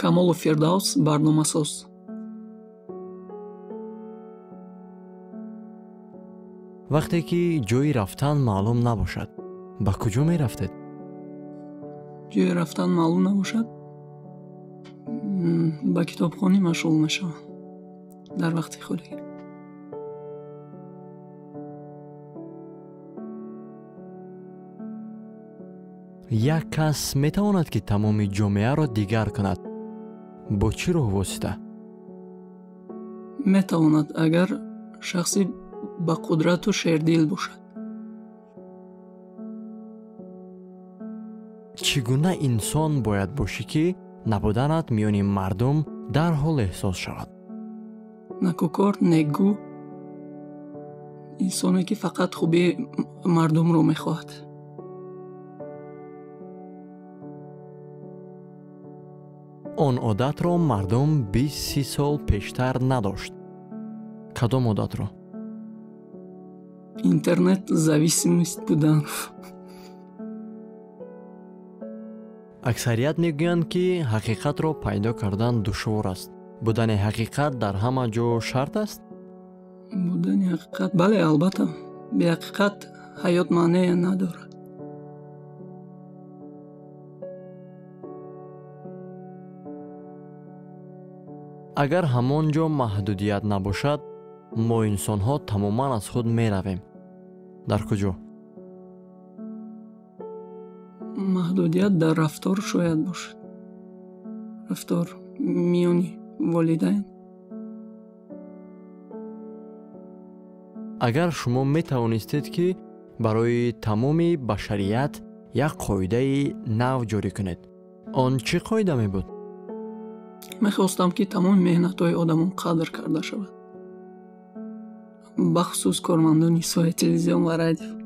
Камолов Фирдавс, барномасоз. Вақте ки ҷои рафтан маълум набошад, ба куҷо мерафтед? Ҷои рафтан маълум набошад, ба китобхонӣ машғул мешавам дар вақти холӣ. Як кас метавонад, ки тамоми ҷомеаро дигар кунад. Бо чӣ роҳ восита? Метавонад, агар шахси ба қудрату шердил бошад. Чӣ гуна инсон бояд бошӣ, ки набуданат миёни мардум дарҳол эҳсос шавад? Накӯкор, некгӯ, инсоне, ки фақат хубии мардумро мехоҳад. Он одатро мардум 20-30 сол пештар надошт. Кадом одатро? Интернет зависимость будан. Аксарият мегӯянд, ки ҳақиқатро пайдо кардан душвор аст. Будани ҳақиқат дар ҳама ҷо шарт аст? Будани ҳақиқат, бале, албатта. Беҳақиқат ҳаёт маънее надорад. Агар ҳамон ҷо маҳдудият набошад, мо инсонҳо тамоман аз худ меравем. Дар куҷо? Маҳдудият дар рафтор шояд бошад. Рафтор миёни волидайн. Агар шумо метавонистед, ки барои тамоми башарият як қоидаи нав ҷорӣ кунед, он чӣ қоида мебуд? Мехостам, ки тамоми меҳнатҳои одамон қадр карда шавад, бахусус кормандони соҳаи телевизион ва радио.